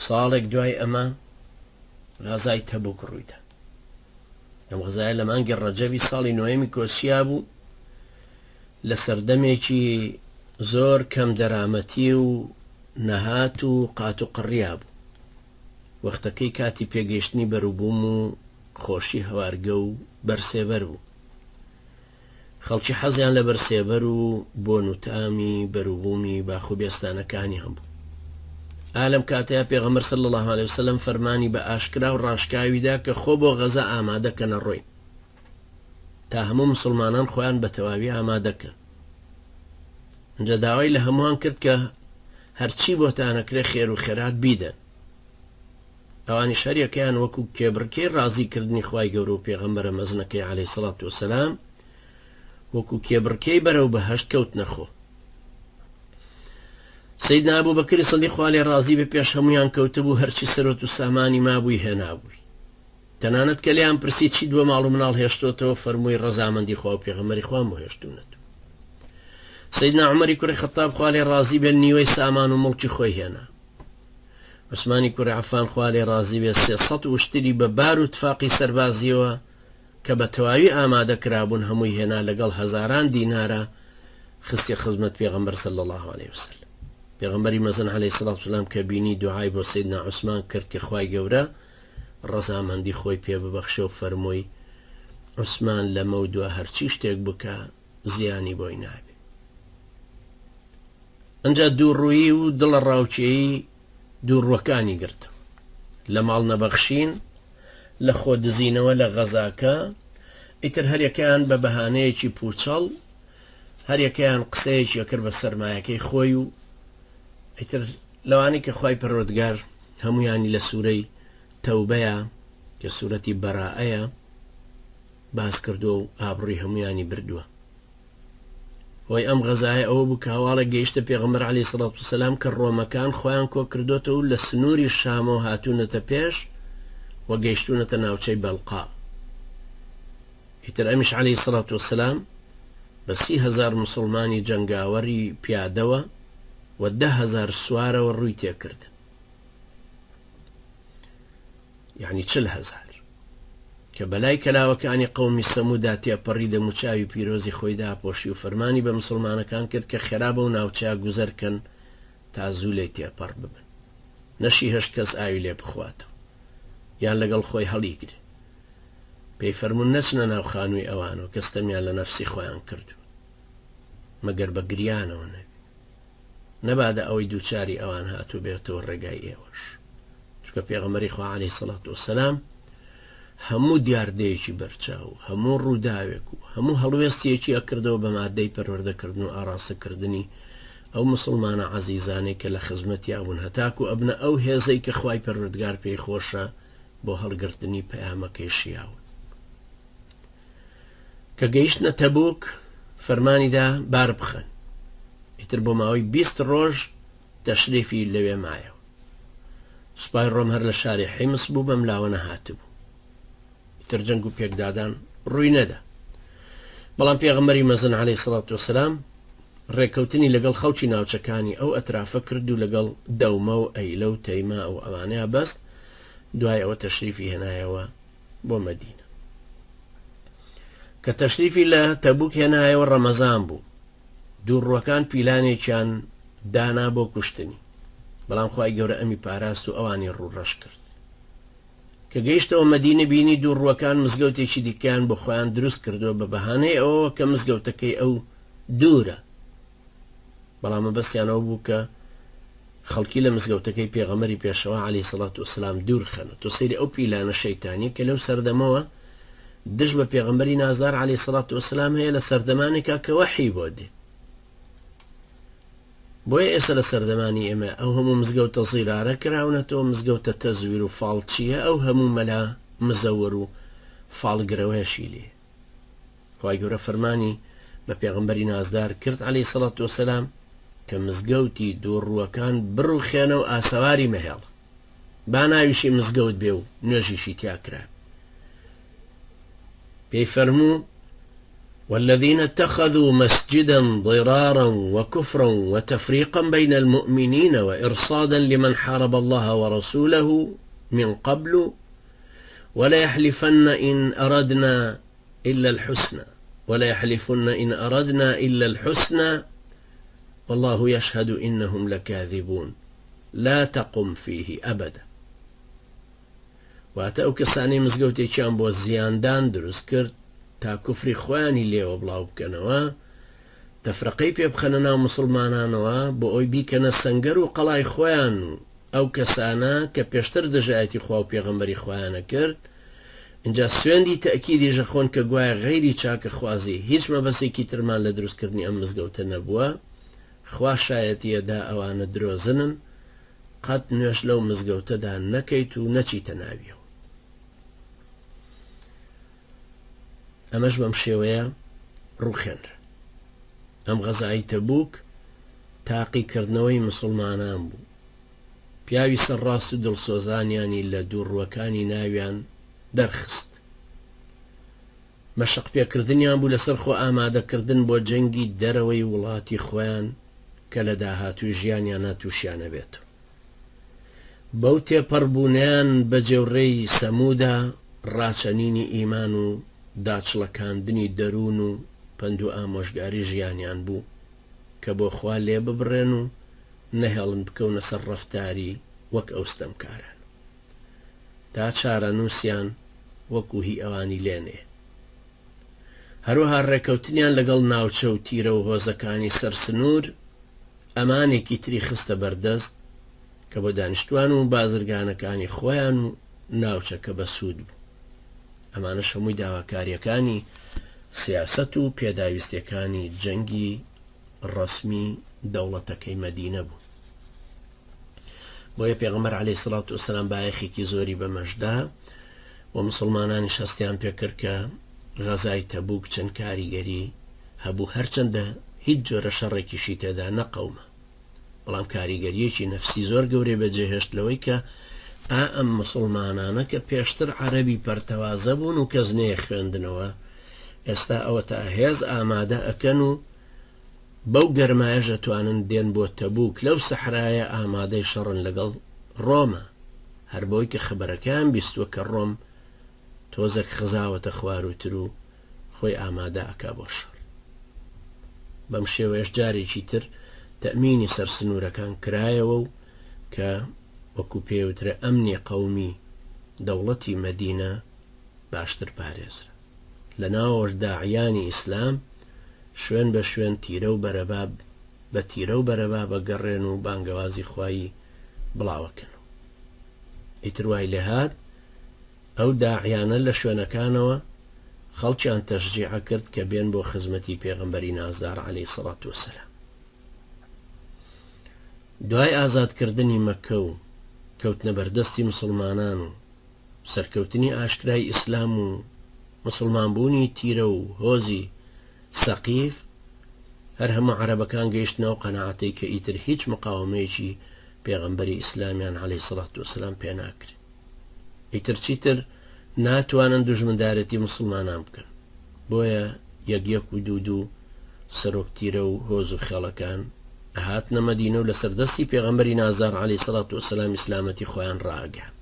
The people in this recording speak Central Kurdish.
ساڵێک دوای ئەمە غەزای تەبوک ڕوویدا. ئەم غەزایە لە مانگی ڕەجەبی ساڵی نۆیەمی کۆچیا بوو لە سەردەمێکی زۆر کەم دەرامەتی و نەهات و قات و قڕیا بوو. وەختەکەی کاتی پێگەیشتنی بەروبووم و خۆشی هەوارگە و بەرسێبەر بوو. خەڵکی حەزیان لە بەرسێبەر و بۆن و تامی بەروبوومی باخ و بێستانەکانیان بوو. ئا لەم کاتەیا پێغەمبەر صلی اللە علیە وسلم فەرمانی بە ئاشکرا و ڕاشکاوی دا کە خۆ بۆ غەزا ئامادە کەنە ڕۆین تا هەموو مسوڵمانان خۆیان بە تەواوی ئامادە کەن. ئینجا داوای لە هەمووان کرد کە هەرچی بۆتان ئەکرێ خێر و خێرات بیدەن. ئەوانیش هەریەکەیان وەکو کێبڕکێی ڕازی کردنی خوای گەورە و پێغەمبەرە مەزنەکەی علیە الصلوة والسلام وەکو کێبڕکێی بەرەو بەهەشت کەوتنە خۆ. سەیدنا ئەبوبەکری سدیق خوا لێ ڕازی بێ پێش هەموویان کەوتبوو هەرچی سەرۆت و سامانی مابووی هێنابووی. تەنانەت کە لێیان پرسی چیت بۆ ماڵ و مناڵ هێشتۆتەوە فەرمووی ڕەزامەندی خوا و پێغەمبەری خوام بۆ هێشتوونەتەوە. سەیدنا عومەری کوڕی خەتاب خوا لێ ڕازی بێ نیوەی سامان و موڵکی خۆی هێنا. عوسمانی کوڕی عەففان خوا لێ ڕازی بێ 300 وشتری بە بار و تفاقی سەربازیەوە کە بە تەواوی ئامادە کرابوون هەمووی هێنا لەگەڵ هەزاران دینارا خستیە خزمەت پێغەمبەر صلی اللە علیە وسلم. پێغەمبەری مەزن علیە الصلوة والسلام کە بینی دوعای بۆ سەیدنا عوسمان کرد کە خوای گەورە ڕەزامەندی خۆی پێ ببەخشێ و فەرمووی عوسمان لەمەو دوا هەرچی شتێک بکا زیانی بۆی نابێ. ئەنجا دووڕوویی و دڵەڕاوکێی دووڕووەکانی گرتەوە. لە ماڵ نەبەخشین، لە خۆ دزینەوە لە غەزاکە، ئیتر هەریەکەیان بە بەهانەیەکی پووچەڵ، هەریەکەیان قسەیەکی ئەکرد بە سەرمایەکەی خۆی و ئیتر لەوانەی کە خوای پەروەردگار هەموویانی لە سورەی تەوبەیا کە سورەتی بەرائەیە باس کردووە و ئابڕووی هەموویانی بردووە. هۆی ئەم غەزایە ئەوە بوو کە هەواڵێک گەیشتە پێغەمبەر عەلەیهی سڵات وسەلام کە ڕۆمەکان خۆیان کۆ کردۆتەوە و لە سنووری شامەوە هاتوونەتە پێش و گەیشتوونەتە ناوچەی بەلقا. ئیتر ئەمیش عەلەیهی سڵات وسەلام بە 30,000 مسوڵمانی جەنگاوەری پیادەوە و 10,000 سوارەوە ڕووی تێکردن. یانی 40,000. کە بەلای کەلاوەکانی قەومی سەمودا تێپەڕی دەموچاوی پیرۆزی خۆی داپۆشی و فەرمانی بە مسوڵمانەکان کرد کە خێرا بەو ناوچەیا گوزەر کەن تا زوو لێی تێپەڕ ببن نەشی هێشت کەس ئاوی لێ بخواتەوە یان لەگەڵ خۆی هەڵیگرێ پێی فەرموون نەچنە ناو خانووی ئەوانەوە کە ستەمیان لە نەفسی خۆیان کردووە مەگەر بە گریانەوە نەبێ. نەبادە ئەوەی دووچاری ئەوان هاتوو بێتەوە ڕێگای ئێوەش چونکە پێغەمبەری خوا عەلەیهی سەڵات وەسەلام هەموو دیاردەیەکی بەرچاو و هەموو ڕووداوێک و هەموو هەڵوێستیەکی ئەکردەوە بە مادەی پەروەردەکردن و ئاڕاستەکردنی ئەو مسوڵمانە عەزیزانەی کە لە خزمەتیا بوون هەتاکو ئەبنە ئەو هێزەی کە خوای پەروەردگار پێی خۆشە بۆ هەڵگرتنی پەیامەکەی شیاون. کە گەیشتنە تەبوک فەرمانی دا بار بخەن ئیتر بۆ ماوەی 20 ڕۆژ تەشریفی لەوێ مایەوە سوپای ڕۆم هەر لە شاری حیمس بوو بەم لاوە نەهاتبوو ئیتر جەنگ و پێکدادان ڕووی نەدا بەڵام پێغەمبەری مەزن عەلەیهی سڵات وسلام ڕێککەوتنی لەگەڵ خەڵکی ناوچەکانی ئەو ئەترافە کرد و لەگەڵ دەومە و ئەیلە و تەیما و ئەوانەیا بەست دوای ئەوە تەشریفی هێنایەوە بۆ مەدینە. کە تەشریفی لە تەبوک هێنایەوە ڕەمەزان بوو. دووڕووەکان پیلانێکیان دانا بۆ کوشتنی. بەڵام خوای گەورە ئەمی پاراست و ئەوانی ڕووڕەش کرد. کە گەیشتەوە مەدینە بینی دووڕووەکان مزگەوتێکی دیکەیان بۆ خۆیان دروست کردووە بە بەهانەی ئەوەوە کە مزگەوتەکەی ئەو دوورە. بەڵام مەبەستیان ئەوە بوو کە خەڵکی لە مزگەوتەکەی پێغەمبەری پێشەوا عەلەیهی سەڵات وسلام دوور خەن. تۆ سەیری ئەو پیلانە شەیتانیە کە لەو سەردەمەوە دژ بە پێغەمبەری نازدار عەلەیهی سەڵات وسلام هەیە لە سەردەمانێکا کە وەحی بۆ دێ. بۆیە ئێستا لە سەردەمانی ئێمە ئەو هەموو مزگەوتە زیرارە کراونەتەوە، مزگەوتە تەزویر و فاڵچییە، ئەو هەموو مەلا مزەوەر و فاڵگرەوەیەشی لێ. خوای گەورە فەرمانی بە پێغەمبەری نازدار کرد علیە سڵات وسلام کە مزگەوتی دووڕووەکان بڕوخێنە و ئاسەواری مەهێڵە با ناویشی مزگەوت بێ و نوێژیشی تیا کرابێ. پێی فەرموو. والذین اتخذوا مسجدا ضرارا وکفرا وتفریقا بین المومنین وارصادا لمن حارب اللە ورسوله من قبل وليحلفن إن أردنا إلا الحسنى وليحلفن إن أردنا إلا الحسنى والله يشهد إنهم لكاذبون لا تقم فيه أبدا. واتە ئەو کەسانەی مزگەوتێکیان بۆ زیاندان دروست کرد تا کوفری خۆیانی لێوە بڵاو بکەنەوە، تەفرەقەی پێ بخەنە ناو موسڵمانانەوە بۆ ئەوی بیکەنە سەنگەر و قەڵای خۆیان و ئەو کەسانە کە پێشتر دژایەتی خوا و پێغەمبەری خوایان ئەکرد ئینجا سوێندی تەئکیدیش ئەخۆن کە گوایە غەیری چاکەخوازی هیچ مەبەسێکی ترمان لە دروستکردنی ئەم مزگەوتە نەبووە خوا شایەتی ئەدا ئەوانە درۆزنن قەت نوێژ لەو مزگەوتەدا نەکەیت و نەچیتە ناویەوە. ئەمەش بەم شێوەیە ڕووخێنرا. ئەم غەزای تەبوک تاقیکردنەوەی مسوڵمانان بوو. پیاوی سەرڕاست و دڵسۆزانیانی لە دووڕووەکانی ناویان دەرخست. مەشق پێکردنیان بوو لەسەر خۆ ئامادەکردن بۆ جەنگی دەرەوەی وڵاتی خۆیان کە لە داهاتووی ژیانیانا تووشیان ئەبێتەوە. بەو تێپەڕبوونەیان بە جێوڕێی سەموودا ڕاچەنینی ئیمان و داچڵەکاندنی دەروون و پەند و ئامۆژگاری ژیانیان بوو کە بۆ خوا لێببڕێن و نەهێڵن بکەونە سەر ڕەفتاری وەک ئەو ستەمکاران. تا چارەنووسیان وەکو هی ئەوانی لێ نێ. هەروەها ڕێکەوتنیان لەگەڵ ناوچە و تیرە و هۆزەکانی سەر سنوور ئەمانێکی تری خستە بەردەست کە بۆ دانیشتوان و بازرگانەکانی خۆیان و ناوچەکە بەسوود بوو. ئەمانەش هەمووی داواکارییەکانی سیاسەت و پێداویستیەکانی جەنگی ڕەسمی دەوڵەتەکەی مەدینە بوون. بۆیە پێغەمبەر عەلەیهی سڵات وسلام بایەخێکی زۆری بەمەش دا و مسوڵمانانیش هەستیان پێکرد کە غەزای تەبوک چەند کاریگەری هەبوو هەرچەندە هیچ جۆرە شەڕێکیشی تێدا نەقەوما بەڵام کاریگەریەکی نەفسی زۆر گەورەی بەجێهێشت لەوەی کە ئا ئەم مسوڵمانانە کە پێشتر عەرەبی پەرتەوازە بوون و کەس نەیە خوێندنەوە ئێستا ئەوەتا هێز ئامادە ئەکەن و بەو گەرمایەش ئەتوانن دێن بۆ تەبوک لەو سەحرایە ئامادەی شەڕن لەگەڵ ڕۆما هەر بەوەی کە خەبەرەکەیان بیستوە کە ڕۆم تۆزەک خزاوەتە خواروتر و خۆی ئامادە ئەکا بۆ شەڕ بەم شێوەیەش جارێکی تر تەئمینی سەر سنورەکان کرایەوە و کە وەکو پێوترێ ئەمنی قەومی دەوڵەتی مەدینە باشتر پارێزرا. لە ناوەوەش داعیانی ئیسلام شوێن بە شوێن تیرە و بەرەباب بە تیرە و بەرەباب ئەگەڕێن و بانگەوازی خوایی بڵاوەکەنەوە. ئیتر وای لێهات ئەو داعیانە لە شوێنەکانەوە خەڵکیان تەشجیع ئەکرد کە بێن بۆ خزمەتی پێغەمبەری نازدار عەلەیهی سەڵات وەسەلام. دوای ئازادکردنی مەککە و کەوتنە بەردەستی موسڵمانان و سەرکەوتنی ئاشکرای ئیسلام و موسڵمانبوونی تیرە و هۆزی سەقیف، هەر هەموو عەرەبەکان گەیشتنە ئەو قەناعەتەی کە ئیتر هیچ مقاوەمەیەکی پێغەمبەری ئیسلامیان علیە سڵات وسلام پێ ناکرێ. ئیتر چیتر ناتوانن دوژمندارێتی موسڵمانان بکەن. بۆیە یەک یەک و دوو دوو سەرۆک تیرە و هۆز و خێڵەکان ئەهاتنە مەدینە و لەسەر دەستی پێغەمبەری نازدار علیە سڵات وسلام ئیسلامەتی خۆیان ڕائەگەیاند.